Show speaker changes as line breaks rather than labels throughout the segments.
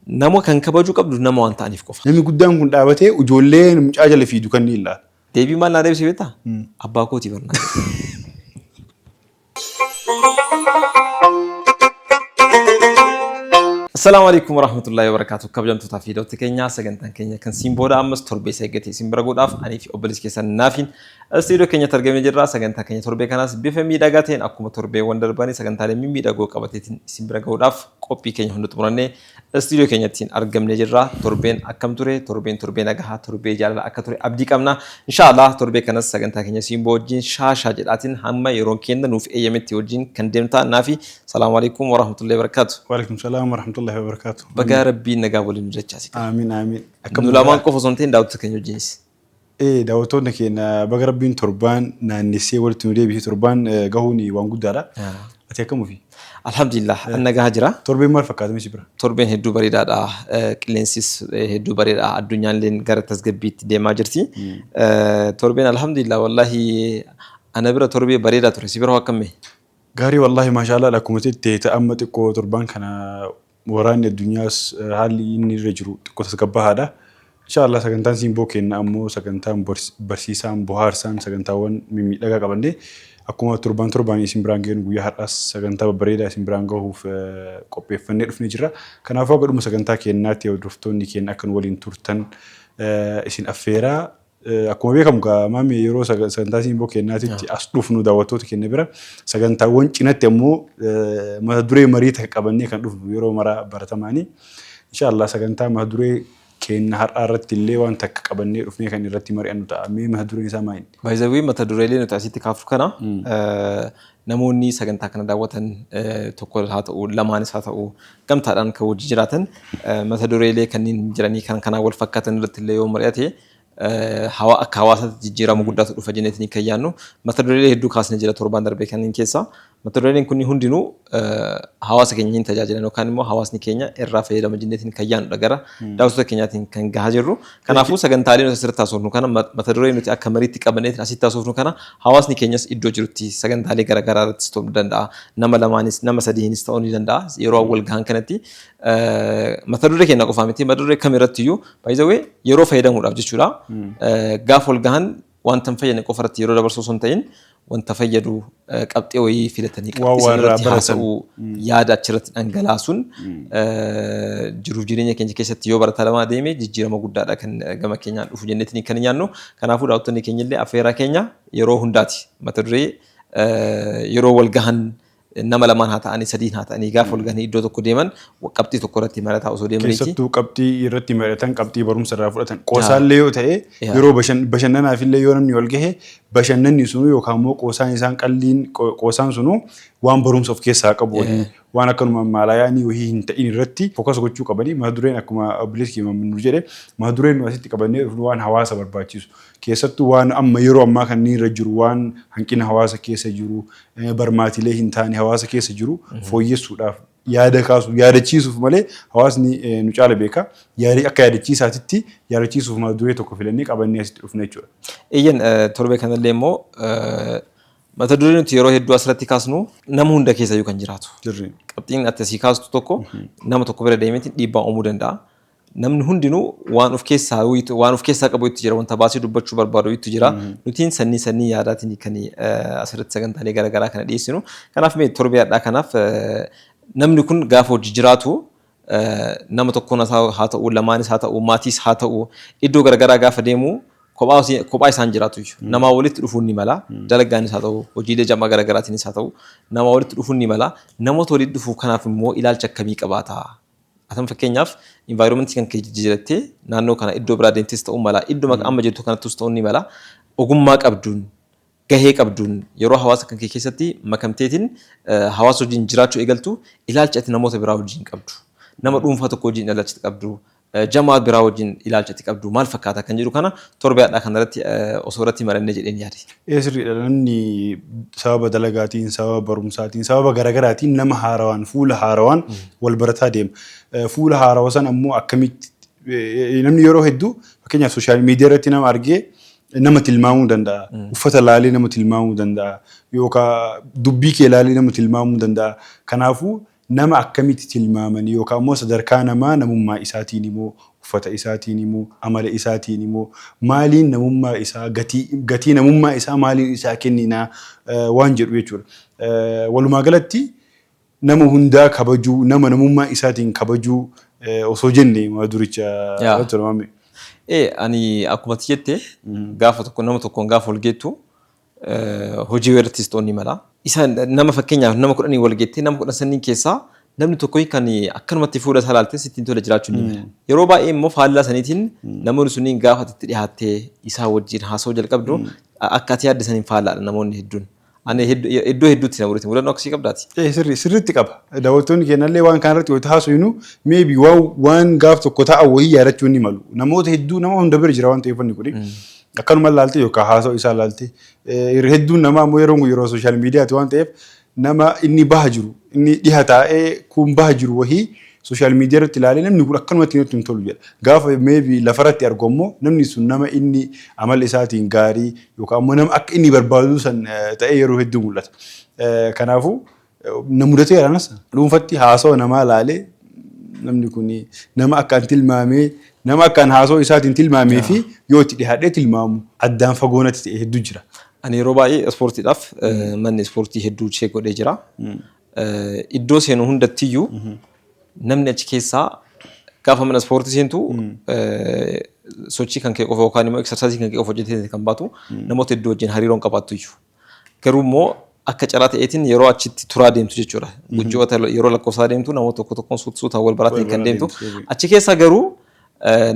Nama kan kabajuu qabdu nama waan ta'aniif qofa.
Namni guddaan kun dhaabatee ijoollee mucaa jala fiidu kan ni ilaala.
Deebii maal naa deebise beektaa? Abbaa kootii barnaa jedhe. Assalaamu alaikum warahmatullahi wabarakatuh. Kabajamtootaa fi daawwattoota keenya, sagantaan keenya kan siin booda ammas torbee isa eeggate isin bira godhaaf anii fi obboleessi keessan Naafiin istuudiyoo keenyatti argamee jirra. Sagantaa keenya torbee kanaas bifa miidhagaa ta'een akkuma torbeewwan darbanii sagantaalee mimmiidhagoo qabateetiin isin bira gahuudhaaf qophii keenya hunda xumurannee istuudiyoo keenyattiin argamnee jirra. Torbeen akkam ture? Torbeen torbee nagahaa, torbee jaalala akka ture abdii qabna. Inshaallah torbee kanas sagantaa keenya Simboo wajjin shaashaa jedhaatiin hamma yeroon keenya nuuf eeyyametti wajjin kan deemnu ta'a. Naafi, salaamu alaikum warahmatullahi wabarakatuh.
Waalaikum salaam warahmatullahi wabarakatuh.
Bagaa Rabbiin nagaa waliin nu dachaase.
Amiin, amiin.
Akkam? Nu lamaan qofa osoo hin ta'in daawwattoota keenya wajjinis.
Ee, daawwattoonni keenya baga Rabbiin torbaan naannessee walitti nu deebise. Torbaan gahuun waan guddaadha. Ati akkam ofii?
Alhamdulillah, an nagaa jira.
Torbeen maal fakkaata misi bira?
Torbeen hedduu bareedaadha. Qilleensis hedduu bareeda. Addunyaan illee gara tasgabbiitti deemaa jirti. Torbeen alhamdulillah, wallahi ana bira torbee bareedaa ture. Si bira hoo akkam mee?
Gaarii wallahi, maashaallah. Akkuma jette amma xiqqoo torbaan kana waraanni addunyaas haalli inni irra jiru xiqqoo tasgabbaa'aadha. Inshaallah sagantaan Simboo kenna ammoo sagantaan barsiisaan, bohaarsaan, sagantaawwan mimmiidhagaa qabannee akkuma torbaan torbaan isin biraan geenu guyyaa har'aas sagantaa babbareedaa isin biraan gahuuf qopheeffannee dhufnee jirra. Kanaafuu haga dhuma sagantaa keenyaatti hordoftoonni keenya akka nu waliin turtan isin affeeraa. Akkuma beekamu gaa maami, yeroo sagantaa Simboo kennaatitti as dhufnu daawwattoota keenya bira sagantaawwan cinatti ammoo mata duree marii takka qabannee kan dhufnu yeroo maraa baratamaanii. Inshaallah sagantaa mata duree keenya har'aa irratti illee waan takka qabannee dhufnee kan irratti mari'annu ta'a. Mee mata dureen isaa maali?
By the way, mata dureelee nuti asitti kaafnu kana namoonni sagantaa kana daawwatan tokko haa ta'u, lamaanis haa ta'u, gamtaadhaan kan wajji jiraatan mata dureelee kanneen jiranii kan kanaan wal fakkaatan irratti illee yoo mari'ate hawa akka hawaasaatti jijjiirama guddaatu dhufa jenneetiin kan yaadnu mata dureelee hedduu kaasnee jira torbaan darbee kanneen keessaa. Mata dureen kunniin hundinuu hawaasa keenya hin tajaajilan yookaan immoo hawaasni keenya irraa fayyadama jenneetiin kan yaadnudha gara daawwattoota keenyaatiin kan gahaa jirru. Kanaafuu sagantaalee nuti asirratti haasofnu kana, mata duree nuti akka mariitti qabanneetiin asitti haasofnu kana, hawaasni keenyas iddoo jirutti sagantaalee garaagaraa irrattis ta'uu ni danda'a. Nama lamaanis, nama sadiinis ta'uu ni danda'a. Yeroo wal gahan kanatti mata duree keenya qofaa miti, mata duree kam irratti iyyuu, by the way, yeroo fayyadamuudhaaf jechuudha. Gaafa wal gahan wanta hin fayyadne qofa irratti yeroo dabarsuu osoo hin ta'in wanta fayyadu qabxee wayii filatanii
waan
qabxii sana
waa irraa
irratti
baratan.
Haasa'uu, yaada achirratti dhangalaasuun jiruuf jireenya keenya keessatti yoo baratamaa deeme jijjiirama guddaadha kan gama keenyaan dhufu jenneetiin kan nyaannu. Kanaafuu daawwattoonni keenya illee affeeraa keenya yeroo hundaati. Mata duree yeroo wal gahan nama lamaan haa ta'anii, sadiin haa ta'anii, gaafa wal gahanii iddoo tokko deeman qabxii tokko irratti mari'ataa osoo deemaniiti.
Keessattuu qabxii irratti mari'atan, qabxii barumsa irraa fudhatan, qoosaallee yoo ta'e, yeroo bashannanaaf illee yoo namni wal gahe bashannanni sunu yookaan immoo qoosaan isaan qalliin qoosaan sunu waan barumsa of keessaa qabu wahii, waan akkanuma maalayaanii wahii hin ta'in irratti focus gochuu qabanii. Mata dureen akkuma obboleessi keenya nu jedhe, mata dureen nu asitti qabannee dhufnu waan hawaasa barbaachisu, keessattuu waan amma yeroo ammaa kanneen irra jiru, waan hanqina hawaasa keessa jiru, barmaatilee hin taane hawaasa keessa jiru fooyyessuudhaaf yaada kaasu yaadachiisuuf malee hawaasni nu caala beeka. Yaada akka yaadachiisaatitti yaadachiisuuf mata duree tokko filannee qabannee asitti dhufna jechuudha.
Eeyyan, torbee kanallee immoo mata duree nuti yeroo hedduu asirratti kaasnu nama hunda keessayyuu kan jiraatu. Qabxiin ati asii kaastu tokko nama tokko bira deemeetiin dhiibbaa uumuu danda'a. Namni hundinuu waan of keessaa waan of keessaa qabu itti jira, wanta baasee dubbachuu barbaadu itti jira. Nutiin sanyii sanyii yaadaatiin kan asirratti sagantaalee garaagaraa kana dhiyeessinu. Kanaaf mee torbee har'aa kanaaf namni kun gaafa hojii jiraatu nama tokkoon haa ta'u, lamaanis haa ta'u, maatiis haa ta'u, iddoo garaagaraa gaafa deemu kophaa isaan jiraatu iyyuu namaa walitti dhufuun ni mala. Dalagaanis haa ta'u, hojiilee jamaa garaagaraatiinis haa ta'u, namaa walitti dhufuun ni mala. Namoota walitti dhufu kanaaf immoo ilaalcha akkamii qabaata? Atan fakkeenyaaf environment kan kee jijjiirattee naannoo kana iddoo biraa deemtes ta'uu mala, iddoo amma jirtu kanattus ta'uu ni mala. Ogummaa qabduun, gahee qabduun yeroo hawaasa kan kee keessatti makamteetiin hawaasa wajjin jiraachuu eegaltu, ilaalcha ati namoota biraa wajjin qabdu, nama dhuunfaa tokko wajjin ilaalcha ati qabdu, jamaa biraa wajjin ilaalcha ati qabdu maal fakkaata kan jedhu kana torbee har'aa kanarratti osoo irratti marannee jedheen yaade.
Ee, sirriidha. Namni sababa dalagaatiin, sababa barumsaatiin, sababa garaagaraatiin nama haarawaan, fuula haarawaan wal barataa deema. Fuula haarawa sana ammoo akkamitti namni yeroo hedduu fakkeenyaaf social media irratti nama argee nama tilmaamuu danda'a. Uffata laalee nama tilmaamuu danda'a. Yookaan dubbii kee laalee nama tilmaamuu danda'a. Kanaafuu Nama akkamitti tilmaamanii yookaan immoo sadarkaa namaa namummaa isaatiin immoo, uffata isaatiin immoo, amala isaatiin immoo, maaliin namummaa isaa, gatii namummaa isaa maaliin isaa kenninaa waan jedhu jechuudha. Walumaa galatti nama hundaa kabajuu, nama namummaa isaatiin kabajuu osoo jenne duricha ture.
Ani akkuma ati jette, gaafa tokko nama tokkoon gaafa wal geettu, hojii irrattis ta'uu ni mala. Isa nama, fakkeenyaaf, nama 10 wal geettee, nama 10 sanniin keessaa namni tokko kan akkanumatti fuula isaa ilaaltee sitti tole jiraachuu ni mala. Yeroo baay'ee immoo faallaa saniitiin namoonni sunniin gaafa itti dhiyaattee isaa wajjin haasa'uu jalqabdu, akka ati yaadde saniin faallaadha namoonni hedduun. Ani iddoo hedduutti na mudate, mudannoo akkasii qabdaati.
Sirri sirriitti qaba. Daawwattoonni keenyallee waan kanarratti wayita haasofnu maybe waan gaaf tokko ta'a wayii yaadachuu ni malu. Namoota hedduu, nama hunda bira jira waan ta'eef wanni kuni. Akkanuma ilaalte yookaan haasa'u isaa ilaalte, hedduun namaa ammoo yeroon kun yeroo social mediaati waan ta'eef, nama inni baha jiru, inni dhiha taa'ee kun baha jiru wahii social media irratti ilaalee, namni kun akkanumatti natti hin tolu jedha. Gaafa maybe lafarratti argu ammoo namni sun nama inni amala isaatiin gaarii yookaan ammoo nama akka inni barbaadu san ta'ee yeroo hedduu mul'ata. Kanaafuu na mudateera, anas dhuunfatti haasawa namaa ilaalee namni kun nama akkaan tilmaamee, nama akkaan haasawaa isaatiin tilmaamee fi yoo itti dhiyaadhee tilmaamu addaan fagoo natti ta'e hedduu jira.
Ani yeroo baay'ee ispoortiidhaaf manni ispoortii hedduu ishee godhee jira. Iddoo seenu hundattiyyuu namni achi keessaa, gaafa mana ispoortii seentu, sochii kan kee qofa yookaan immoo exercise kan kee qofa hojjetee kan baatu, namoota hedduu wajjin hariiroon qabaattu iyyuu. Garuu immoo akka carraa ta'eetiin yeroo achitti turaa deemtu jechuudha. Gujjoota yeroo lakkoofsaa deemtu, namoota tokko tokkoon suuta suutaan wal baraatiin kan deemtu. Achi keessa garuu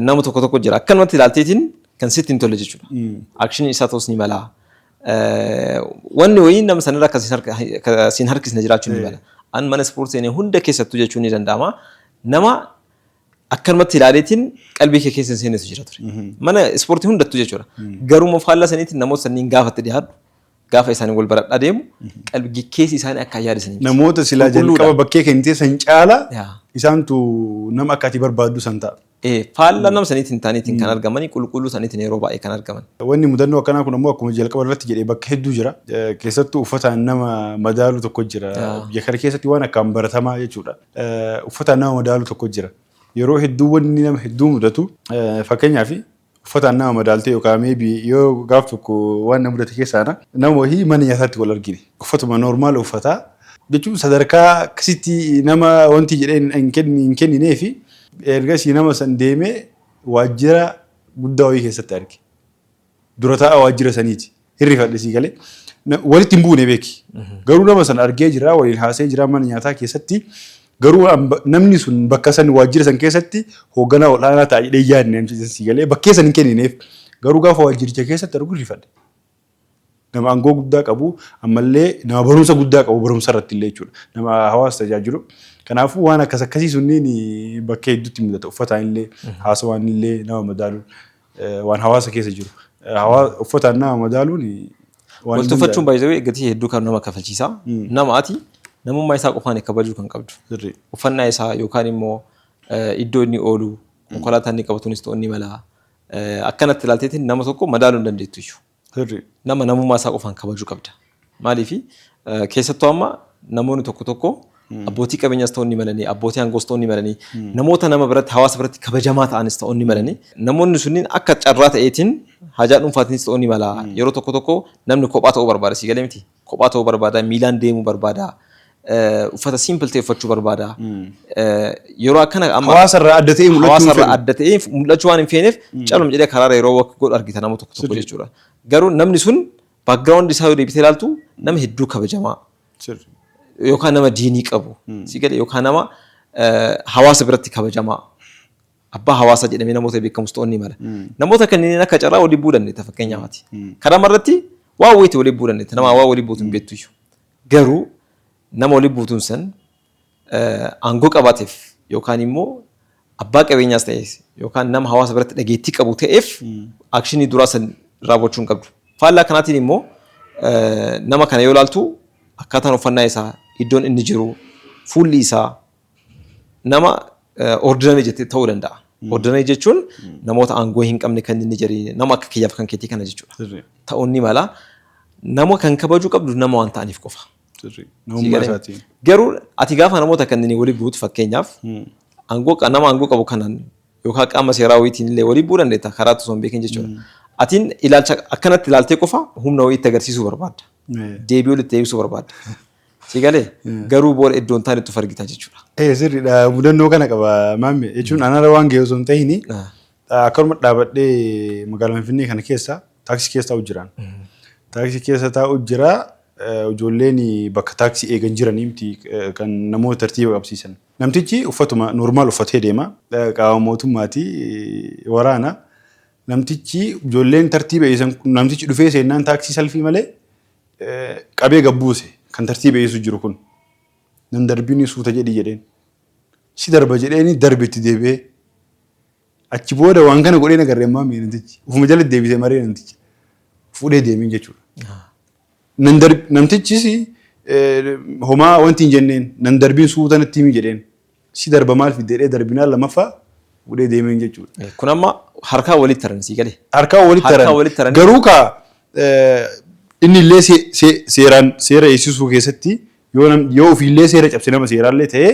nama tokko tokko jira. Akkanumatti ilaalteetiin kan sitti hin tolle jechuudha. Actionii isaa ta'us ni mala. Wanni wayii nama sanarra akka siin harkisne jiraachuu ni mala. An mana ispoortii seenee hunda keessattuu jechuun ni danda'ama. Nama akkanumatti ilaaleetiin qalbii kee keessa hin seennetu jira ture. Mana ispoortii hundattuu jechuudha. Garuu faallaa saniitiin namoota sanniin gaafa itti dhiyaadhu, gaafa isaanii wal baradhaa deemu, qalbii keessi isaanii akka yaada sanii.
Namoota silaa jalqaba bakkee kennitee san caala isaantu nama akka ati barbaaddu san ta'a.
Faallaa nama saniitiin ta'aniitiin kan argamanii, qulqulluu saniitiin yeroo baay'ee kan argaman.
Wanni mudannoo akkanaa kun ammoo akkuma jalqaba irratti jedhee bakka hedduu jira. Keessattuu uffataan nama madaalu tokko jira. Biyya kana keessatti waan akkaan baratamaa jechuudha. Uffataan nama madaalu tokko jira. Yeroo hedduu wanni nama hedduu mudatu, fakkeenyaaf, uffataan nama madaaltee yookaan maybe yoo gaaf tokko waan na mudate keessaa nama wahii mana nyaataatti wal argine. Uffatuma normal uffataa jechuun sadarkaa akkasitti nama wanti jedhee hin kenninee fi ergasii nama san deemee waajjira guddaa wayii keessatti arge. Dura taa'aa waajjira saniiti. Hirrifadhe sii galee. Walitti hin buune beeki. Garuu nama sana argee jira, waliin haasee jira mana nyaataa keessatti. Garuu namni sun bakka san, waajjira san keessatti hoogganaa ol'aanaa ta'a jedhee yaadne namtichi sii galee bakkee san hin kennineef. Garuu gaafa waajjiricha keessatti argu hirrifadhe. Nama aangoo guddaa qabu, ammallee nama barumsa guddaa qabu, barumsa irratti illee jechuudha. Nama hawaasa tajaajilu. Kanaafuu waan akkas akkasii sunniin bakka hedduutti mudata. Uffataan illee, haasawaan illee nama madaaluun waan hawaasa keessa jiru. Uffataan nama madaaluun
waan Wal tuffachuun baay'ee gatii hedduu kan nama kafalchiisa. Nama ati namummaa isaa qofaan kabajuu kan qabdu. Uffannaa isaa yookaan immoo iddoo inni oolu, konkolaataa inni qabatuunis ta'uu ni mala. Akkanatti ilaalteetiin nama tokko madaaluu hin dandeettu iyyuu. Nama namummaa isaa qofaan kabajuu qabda. Maaliifi, keessattuu amma namoonni tokko tokko abbootii qabeenyaas ta'uu ni malanii, abbootii aangoos ta'uu ni malanii, namoota nama biratti, hawaasa biratti kabajamaa ta'anis ta'uu ni malanii. Namoonni sunniin akka carraa ta'eetiin hajaa dhuunfaatiinis ta'uu ni mala. Yeroo tokko tokko namni kophaa ta'uu barbaada, si galee miti? Kophaa ta'uu barbaada, miilaan deemuu barbaada, uffata simple ta'e uffachuu barbaada. Yeroo akkana
amma Hawaasa irraa adda ta'ee mul'achuu
hawaasa hin irraa fedhu. Adda ta'ee mul'achuu waan hin feeneef caluma jedhee karaarra yeroo walk godhu argita nama tokko tokko jechuudha. Garuu namni sun background isaa yoo deebitee ilaaltu, nama hedduu kabajamaa yookaan nama diinii qabu si galee, yookaan nama hawaasa biratti kabajamaa, abbaa hawaasaa jedhamee namoota beekamus ta'uu ni mala. Namoota kanneen akka carraa walii bu'uu dandeetta fakkeenyaaf. Karaa irratti waa wayiitti walii bu'uu dandeetta, nama waa walii buutu hin beektu iyyuu. Garuu nama walii buutuun san aangoo qabaateef yookaan immoo abbaa qabeenyaas ta'eef yookaan nama hawaasa biratti dhageettii qabu ta'eef actionii duraa san raawwachuu hin qabdu. Faallaa kanaatiin immoo nama kana yoo ilaaltu, akkaataan uffannaa isaa, iddoon inni jiru, fuulli isaa nama ordinary jettee ta'uu danda'a. Ordinary jechuun namoota aangoo hin qabne kan inni jedhi, nama akka kiyyaaf kan keetii kana jechuudha. Ta'uun ni mala. Nama kan kabajuu qabdu nama waan ta'aniif qofa.
Namummaa isaatiin.
Garuu ati gaafa namoota kanneen walii buutu, fakkeenyaaf aangoo nama aangoo qabu kanaan yookaan qaama seeraa wayiitiin illee walii bu'uu dandeetta karaa osoo hin beekin jechuudha. Atiin ilaalcha akkanatti ilaaltee qofa humna wayii itti agarsiisuu barbaadda. Deebii walitti deebisuu barbaadda. Si galee? Garuu booda iddoon taane itti of argita jechuudha.
Sirriidha. Mudannoo kana qaba maamme. Jechuun anarra waan ga'e osoo hin ta'in, akkanuma dhaabadhee magaalaa Finfinnee kana keessa taaksii keessa taa'u jiraan. Taaksii keessa taa'u jira. Ijoolleen bakka taaksii eegan jiranii miti kan namoota tartiiba qabsiisan. Namtichi uffatuma normal uffatee deema. Qaama mootummaati, waraana. Namtichi ijoolleen tartiiba eegsan, namtichi dhufee seennaan taaksii salfii malee qabee gabbuuse kan tartiiba eessu jiru kun. "Nan darbiin, suuta jedhi," jedheen. "Si darba," jedheeni darbe itti deebi'ee. Achi booda waan kana godhee nagarree maamii namtichi. Ufuma jala deebisee maree namtichi. Fuudhee deemee jechuudha. Nan darbi namtichis homaa wanti hin jenneen, "Nan darbiin, suuta natti himi," jedheen. "Si darba, maal fidde?" jedhee darbinaan lammaffaa fuudhee deemeen jechuudha.
Kun amma harkaa walitti taran, si galee?
Harkaa walitti
Harkaa
taran.
Walitti taranii.
Garuu kaa inni illee seeraan seera eegsisuu keessatti yoo ofiillee seera cabse, nama seeraallee ta'ee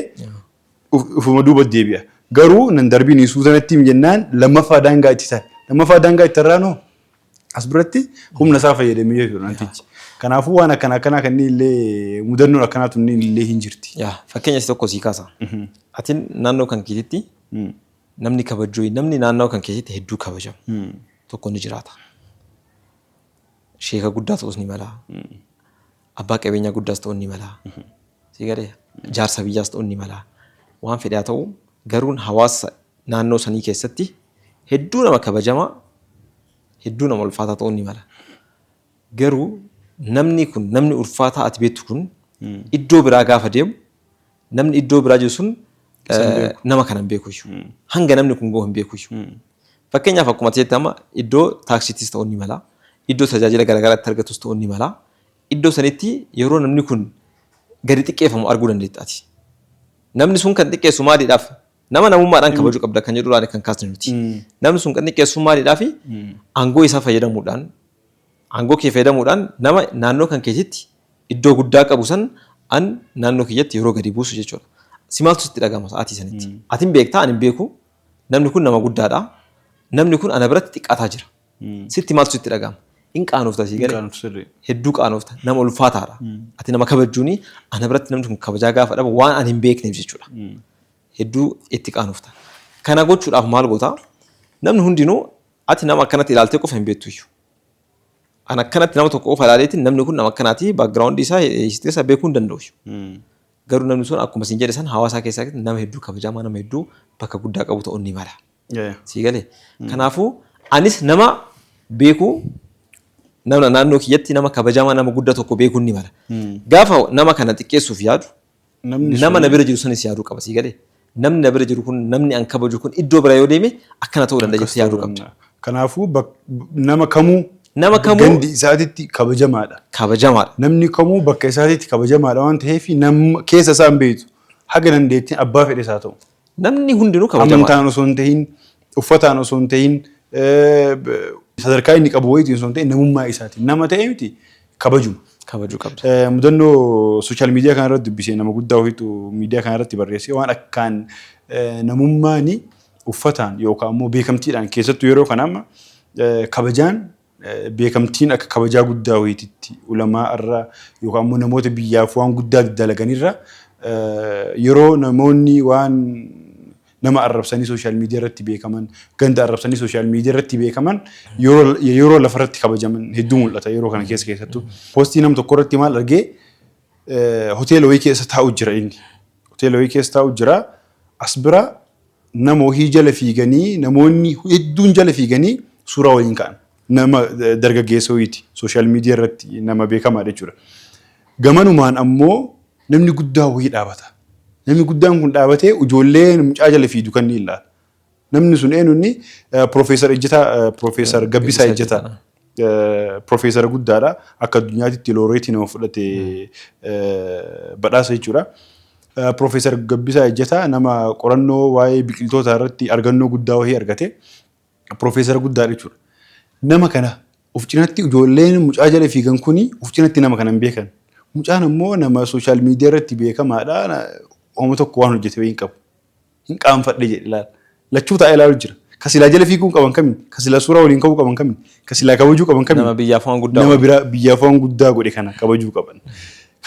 ufuma duuba deebi'a. Garuu "Nan darbiin, suuta natti himi" jennaan lammaffaa daangaa itti tare. Lammaffaa daangaa itti tarraanoo as biratti humna isaa fayyadamee jechuudha namtichi. Kanaafuu waan akkana akkanaa kanneen illee, mudannoon akkanaatu inni illee hin jirti.
Yaa, fakkeenya si tokko sii kaasa. Atiin naannoo kan keetitti namni kabajuu, namni naannoo kan keetitti hedduu kabajamu tokko ni jiraata. Sheeka guddaa ta'us ni mala. Abbaa qabeenyaa guddaas ta'uu ni mala. Si galee? Jaarsa biyyaas ta'uu ni mala. Waan fedhe haa ta'u, garuu hawaasa naannoo sanii keessatti hedduu nama kabajamaa, hedduu nama ulfaataa ta'uu ni mala. Garuu namni kun, namni ulfaataa ati beektu kun, iddoo biraa gaafa deemu namni iddoo biraa jiru sun nama kana hin beeku iyyuu. Hanga namni kun gahu hin beeku iyyuu. Fakkeenyaaf akkuma ati jette amma iddoo taaksiittis ta'uu ni mala. Iddoo tajaajila garaagaraatti argatus ta'uu ni mala. Iddoo sanitti yeroo namni kun gadi xiqqeeffamu arguu dandeetta ati. Namni sun kan xiqqeessu maaliidhaaf? Nama namummaadhaan kabajuu qabda kan jedhudhaan kan kaasne nuti. Namni sun kan xiqqeessu maaliidhaaf? Aangoo isaa fayyadamuudhaan, aangoo kee fayyadamuudhaan nama naannoo kan keetitti iddoo guddaa qabu san an naannoo kiyyatti yeroo gadi buusu jechuudha. Si maaltu sitti dhagahama sa'aatii sanitti? Ati hin beektaa, ani hin beeku. Namni kun nama guddaadha. Namni kun ana biratti xiqqaataa jira. Sitti maaltu sitti dhagahama? Hin qaanofta, sii galee? Hedduu qaanofta. Nama ulfaataadha. Ati nama kabajuuni ana biratti namni kun kabajaa gaafa dhabu waan ani hin beekneef jechuudha. Hedduu itti qaanofta. Kana gochuudhaaf maal goota? Namni hundinuu ati nama akkanatti ilaaltee qofa hin beektu iyyuu. An akkanatti nama tokko qofa ilaaleetiin namni kun nama akkanaati, background isaa, history isaa beekuu hin danda'u. Garuu namni sun akkuma isin jedhe san hawaasaa keessaa nama hedduu kabajamaa, nama hedduu bakka guddaa qabu ta'uu ni mala. Sii galee? Kanaafuu anis nama beekuu, nama naannoo kiyyatti nama kabajamaa, nama guddaa tokko beekuun ni mala. Gaafa nama kana xiqqeessuuf yaadu nama na bira jiru sanis yaaduu qaba, sii galee? Namni na bira jiru kun, namni an kabaju kun iddoo bira yoo deeme akkana ta'uu danda'a jettee yaaduu qabda.
Kanaafuu nama kamuu
Nama kamuu
gandi isaatitti kabajamaadha.
Kabajamaadha.
Namni kamuu bakka isaatitti kabajamaadha waan ta'eef, nama keessa isaa hin beektu. Haga dandeettiin abbaa fedhe isaa ta'u.
Namni hundinuu kabajamaadha.
Amantaan osoo hin tahin, uffataan osoo hin tahin, sadarkaa inni qabu wayiitiin osoo hin ta'in, namummaa isaatiin nama ta'e miti kabajuma.
Kabajuu qabda.
Mudannoo social media kana irratti dubbisee, nama guddaa wayiitu miidiyaa kana irratti barreessee, waan akkaan namummaan uffataan yookaan immoo beekamtiidhaan, keessattuu yeroo kana amma kabajaan beekamtiin akka kabajaa guddaa wayiititti ulamaa irra yookaan immoo namoota biyyaaf waan guddaa dalaganirra yeroo namoonni waan nama arrabsanii social media irratti beekaman, ganda arrabsanii social media irratti beekaman, yeroo lafarratti kabajaman hedduu mul'ata yeroo kana keessa. Keessattuu post nama tokko irratti maal argee, hoteela wayii keessa taa'u jira inni. Hoteela wayii keessa taa'u jira. As bira nama wahii jala fiiganii, namoonni hedduun jala fiiganii suuraa waliin ka'an. Nama dargaggeessa wayiiti. Social media irratti nama beekamaadha jechuudha. Gamanumaan ammoo namni guddaa wayii dhaabata. Namni guddaan kun dhaabatee ijoollee mucaa jala fiidu kan ni ilaala. Namni sun eenyu inni? Piroofeesar Ejjetaa, Piroofeesar Gabbisaa Ejjetaa. Piroofeesara guddaadha. Akka addunyaatti looreetii nama fudhate badhaasa jechuudha. Piroofeesar Gabbisaa Ejjetaa nama qorannoo waa'ee biqiltoota irratti argannoo guddaa wayii argate. Piroofeesara guddaadha jechuudha. Nama kana of cinatti ijoolleen mucaa jala fiigan kuni of cinatti nama kana hin beekan. Mucaan immoo nama social media irratti beekamaadha. Oma tokko waan hojjete hin qabu. Hin qaanfadhe jedhe ilaala. Lachuu taa'ee ilaalu jira. Ka silaa jala fiiguu qaban kamiin? Ka silaa suuraa waliin ka'uu qaban kamiin? Ka silaa kabajuu qaban kamiin?
Nama biyyaaf waan guddaa
Nama biraa biyyaaf waan guddaa godhe kana kabajuu qaban.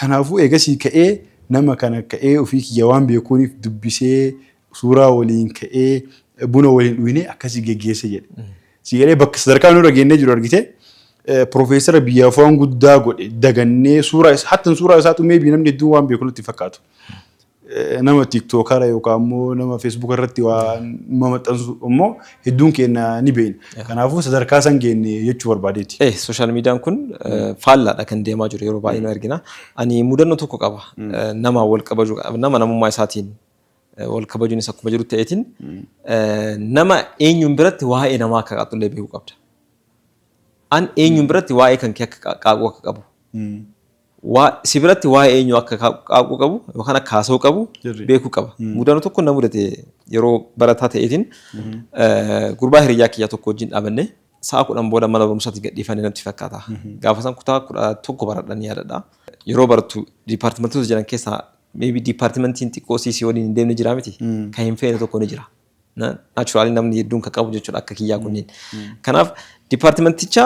Kanaafuu eegasii ka'ee nama kana ka'ee ofii kiyya waan beekuuniif dubbisee, suuraa waliin ka'ee, buna waliin dhuynee akkasii geggeesse jedhe. Si galee, bakka sadarkaa nurra geennee jiru argite, piroofeesara biyyaaf waan guddaa godhe dagannee, suuraa isaa hattan suuraa isaatu maybe namni hedduun waan beeku nutti fakkaatu. Nama TikTokara yookaan immoo nama Facebook irratti waan maxxansu immoo hedduun keenya ni beekna. Kanaafuu sadarkaa san geenne jechuu barbaadeeti.
Social mediaan kun faallaadha kan deemaa jiru, yeroo baay'ee nu argina. Ani mudannoo tokko qaba. Nama wal kabaju, nama namummaa isaatiin wal kabajuunis akkuma jiru ta'eetiin, nama eenyuun biratti waa'ee namaa akka qaxxullee beekuu qabda. An eenyuun biratti waa'ee kan kee akka qaaquu akka qabu. Si biratti waa'ee eenyu akka qaaquu qabu yookaan akka haasa'uu qabu beekuu qaba. Mudannoo tokko na mudate. Yeroo barataa ta'eetiin gurbaa hiriyyaa kiyyaa tokko wajjin dhaabannee sa'a 10 booda mana barumsaatti gadhiifannee natti fakkaata. Gaafa san kutaa 11 baradhan yaadadha. Yeroo barattu departmentoota jiran keessaa maybe departmentiin xiqqoo siisii waliin hin deemne jira miti. Kan hin feene tokko ni jira. Naturally namni hedduun kan qabu jechuudha akka kiyyaa kunneen. Kanaaf departmenticha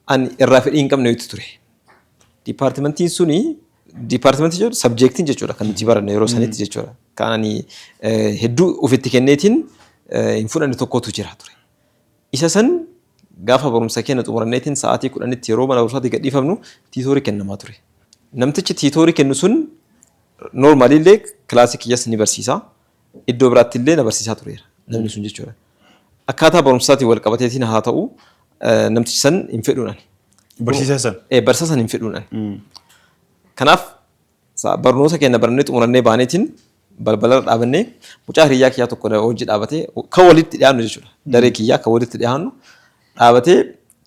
ani irraa fedhii hin qabne wayitu ture. Departmentiin suni, departmentii jedhu, subjectiin jechuudha kan nuti baranne yeroo sanitti jechuudha. Kan ani hedduu ofitti kenneetiin hin fudhanne tokkotu jira ture. Isa san gaafa barumsa keenya xumuranneetiin sa'aatii 10tti yeroo mana barumsaatti gadhiifamnu tutorii kennamaa ture. Namtichi tutorii kennu sun normally illee kilaasii kiyyas ni barsiisa. Iddoo biraatti illee na barsiisaa tureera namni sun jechuudha. Akkaataa barumsaatiin wal qabateetiin haa ta'u, namtichi san hin fedhuun ani.
Barsiisaa san.
Barsiisaa san hin fedhuun ani. Kanaaf barnoota keenya barannee xumurannee baaneetiin balbalarra dhaabannee mucaa hiriyyaa kiyyaa tokko hojii dhaabatee kan walitti dhiyaannu jechuudha. Daree kiyyaa kan walitti dhiyaannu dhaabatee,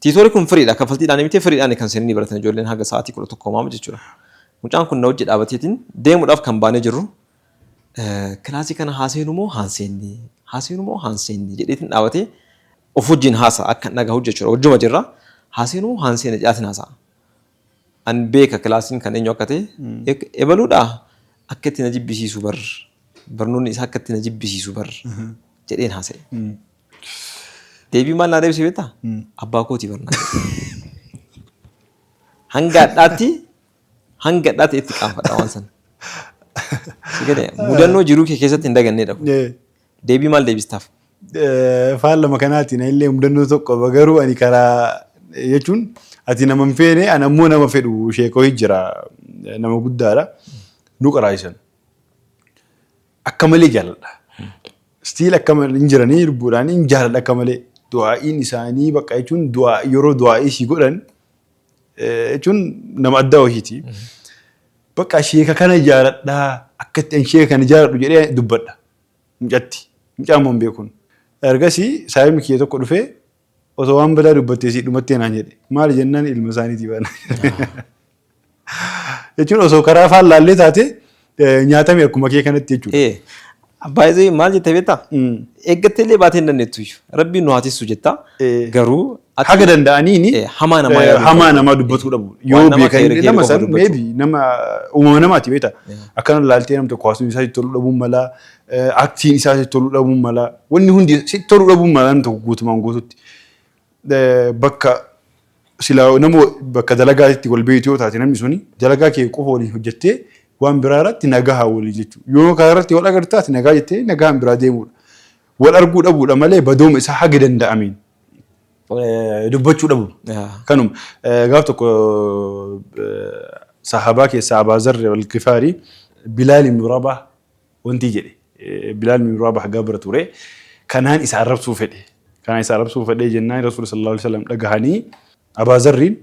tutorii kun freedha, kaffaltiidhaan miti, freedhaan kan seenanii baratan ijoolleen haga sa'aatii 11 maamu jechuudha. Mucaan kun na hojii dhaabateetiin deemuudhaaf kan baanee jirru, kilaasii kana haaseenu moo haanseenni, haaseenu moo haanseenni jedheetiin dhaabatee of wajjin haasa akka hin dhagahu jechuudha. Wajjuma jirra, haaseenu moo haanseenni jedhaatiin haasa'a. An beeka kilaasiin kan eenyu akka ta'e, ebaluudhaa akka itti na jibbisiisu bar, barnoonni isaa akka itti na jibbisiisu bar jedheen haasa'e. Deebii maal naa deebise beektaa? Abbaa kootii barnaa jedhe. Hanga hadhaatti itti qaanfadha waan sana. Si galee, mudannoo jiruu kee keessatti hin dagannedha kun. Deebii maal deebistaaf?
Faallama kanaatiin illee mudannoo tokko qaba, garuu ani karaa jechuun ati nama hin feene, ani ammoo nama fedhu sheekoo jira, nama guddaadha, nu qaraa'isan. Akka malee jaaladha. Still akka malee hin jiranii, lubbuudhaan hin jaaladha akka malee. Du'aa'iin isaanii bakka jechuun du'aa yeroo du'aa'ii si godhan jechuun nama addaa wayiiti. Bakka sheeka kana jaaladhaa, akka itti ani sheeka kana jaaladhu jedhee dubbadha. Mucatti. Mucaan immoo hin beekun. Ergasii saayibni kiyya tokko dhufee, osoo waan badaa dubbattee si dhumattee naan jedhe. Maali jennaan, ilma isaaniitii baana. Jechuun osoo karaa afaan laallee taate nyaatame akkuma kee kanatti jechuudha.
Baay'ee maal jettee beektaa? Eeggattee illee baatee hin dandeettu. Rabbiin nu haa tissu jetta. Garuu
Haga danda'aniini
hamaa namaa yaaduu
hamaa namaa dubbatuu dhabu. Yoo
Waan nama
beekan
keeri
nama
qofa
san
dubbachuu.
maybe nama uumama namaati beekta. Akkana laaltee nam tokko haasawni isaa sitti toluu dhabuun mala, actiin isaa sitti toluu dhabuun mala, wanni hundi sitti toluu dhabuun mala nam tokko guutumaan guututti. Bakka silaa nama bakka dalagaatti wal beektu yoo taate, namni suni dalagaa kee qofa waliin hojjettee waan biraa irratti nagaa walii jechuudha. Yoo karaa irratti wal agartu taate, nagaa jettee nagaan biraa deemuudha. Wal arguu dhabuudha malee badooma isaa haga danda'ameen dubbachuu dhabu. Kanuma gaaf tokko sahabaa keessaa Abaa Zarri al-Gifaarii Bilaal ibn Rabah wanti jedhe, Bilaal ibn Rabah gabra ture, kanaan isa arrabsuu fedhe. Kanaan isa arrabsuu fedhe jennaan Rasuula sallallahu alaihi wasallam dhagahanii, Abaa Zarriin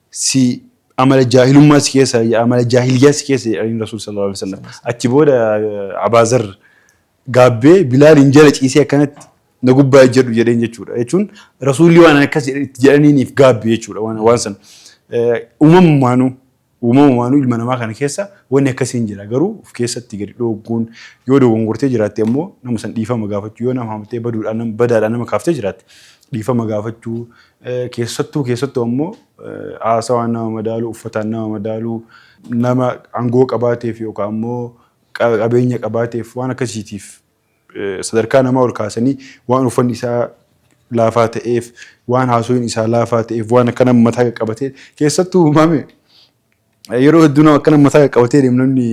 si amala jaahilummaa si keessa, amala jaahiliyyaa si keessa jedhanii Rasuula sallallahu alaihi wasallam. Achi booda Abaa Zarr gaabbee Bilaaliin jala ciisee akkanatti na gubbaa jedhu jedheen jechuudha. Jechuun Rasuulli waan akkas itti jedhaniiniif gaabbe jechuudha waan sana. Uumamumaanuu ilma namaa kana keessa wanni akkasii hin jira. Garuu of keessatti gadi dhoogguun, yoo dogongortee jiraatte immoo nama san dhiifama gaafachuu, yoo nama hamtee baduudhaan badaadhaan nama kaaftee jiraatte Dhiifama gaafachuu, keessattuu ammoo haasawaan nama madaaluu, uffataan nama madaaluu, nama aangoo qabaateef yookaan ammoo qabeenya qabaateef waan akkasiitiif sadarkaa namaa ol kaasanii waan uffanni isaa laafaa ta'eef, waan haasawin isaa laafaa ta'eef, waan akkana mataa qaqqabatee, keessattuu maame yeroo hedduu nama akkana mataa qaqqabatee deemu namni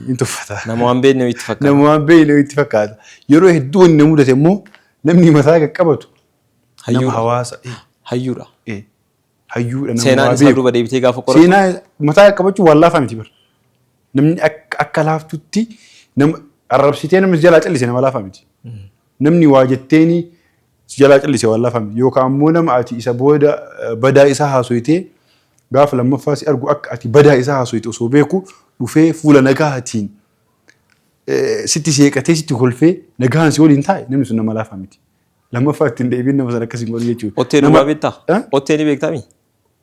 hin tuffata.
Nama waan beekne itti fakkaata.
Nama waan beekne itti fakkaata. Yeroo hedduu wanni na mudate immoo namni mataa qaqqabatu nama
Hayyuudha.
hawaasa
Hayyuudha.
Hayyuudha, nama
Seenaan
waa
isaa
beeku.
duuba deebitee gaafa qoratu.
Seenaa mataa qaqqabachuu waan laafaa miti bara. Namni akka laaftutti nama arrabsitee namni si jalaa callise nama laafaa miti. Namni waa jetteeni si jalaa callise waan laafaa miti. Yookaan ammoo nama ati isa booda badaa isaa haasoyitee gaafa lammaffaa si argu akka ati badaa isaa haasoyite osoo beeku dhufee fuula nagaatiin sitti seeqatee, sitti kolfee, nagaan si waliin taa'e, namni sun nama laafaa miti. Lammaffaa ittiin deebiin nama sana akkasiin godhu jechuudha.
Ottee duwwaa beektaa?
Eh?
Ottee ni beektaa mi?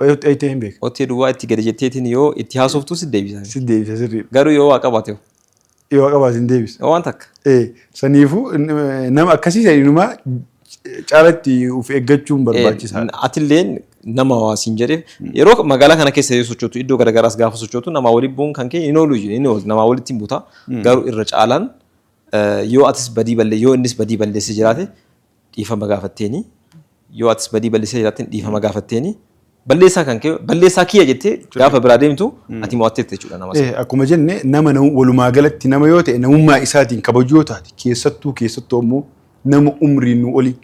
Ottee hin beeku.
Ottee duwwaa itti gadi jetteetiin yoo itti haasoftu si deebisa.
Si deebisa, sirriidha.
Garuu yoo waa qabaate?
Yoo qabaate hin deebisa.
Waan takka.
Saniifuu nama akkasii saniinumaa caalatti of eeggachuun barbaachisaadha.
Atilleen nama waa siin jedheef yeroo magaalaa kana keessa yoo sochootu, iddoo garagaraas gaafa sochootu, namaa waliin bu'uun kan kee hin oolu, hin oolu, namaa walitti hin buuta. Garuu irra caalaan yoo atis badii ballee, yoo innis badii balleessee jiraate dhiifama gaafatteeni, yoo atis badii balleessee jiraatte dhiifama gaafatteeni, balleessaa kan kee balleessaa kiyya jettee gaafa biraa deemtu ati mo'atteetta jechuudha nama sana.
Akkuma jenne nama walumaa galatti nama yoo ta'e namummaa isaatiin kabajuu yoo taate, keessattuu ammoo nama umriin nu olii,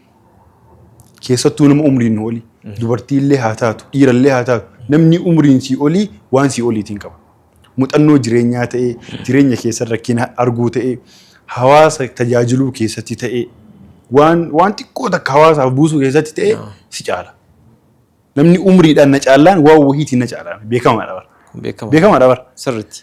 keessattuu nama umriin nu olii, dubartiillee haa taatu, dhiirallee haa taatu, namni umriin sii olii waan sii oliitiin qaba. Muuxannoo jireenyaa ta'ee, jireenya keessa rakkina arguu ta'ee, hawaasa tajaajiluu keessatti ta'ee, waan xiqqoo takka hawaasaaf buusuu keessatti ta'ee si caala. Namni umriidhaan na caallaan waan wahiitiin na caalaan beekamaadha bara.
Beekama.
Beekamaadha bara.
Sirriitti.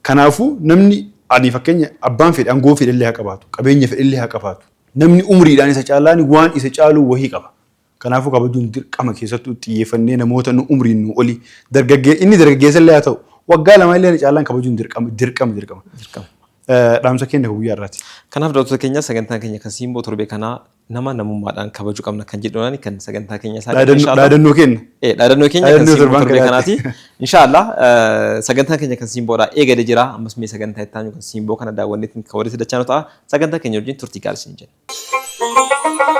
Kanaafuu namni ani fakkeenya abbaan fedhe aangoo fedhe illee haa qabaatu, qabeenya fedhe illee haa qabaatu. Namni umriidhaan isa caalaan waan isa caalu wahii qaba. Kanaafuu kabajuun dirqama, keessattuu xiyyeeffannee namoota nu umriin nu olii, dargaggee inni dargaggeessa illee haa ta'u, waggaa 2 illee na caalaan kabajuun dirqama, dirqama, dirqama.
Dirqama.
Dhaamsa keenya guyyaa irraati.
Kanaaf daawwattoota keenya, sagantaan keenya kan Simboo torbee kanaa nama namummaadhaan kabajuu qabna kan jedhuudhaan kan sagantaa keenya isaa
Dhaadannoo keenya.
Dhaadannoo keenya kan
Dhaadannoo
Simboo
torban
torbee
kanaati.
kanaati. Inshaallah sagantaan keenya kan Simboodhaa eegalee jira. Ammas mee sagantaa itti aanu kan Simboo kana daawwanneetiin kan walitti dachaanu ta'a. Sagantaa keenya wajjin turtii gaarii isin jenna.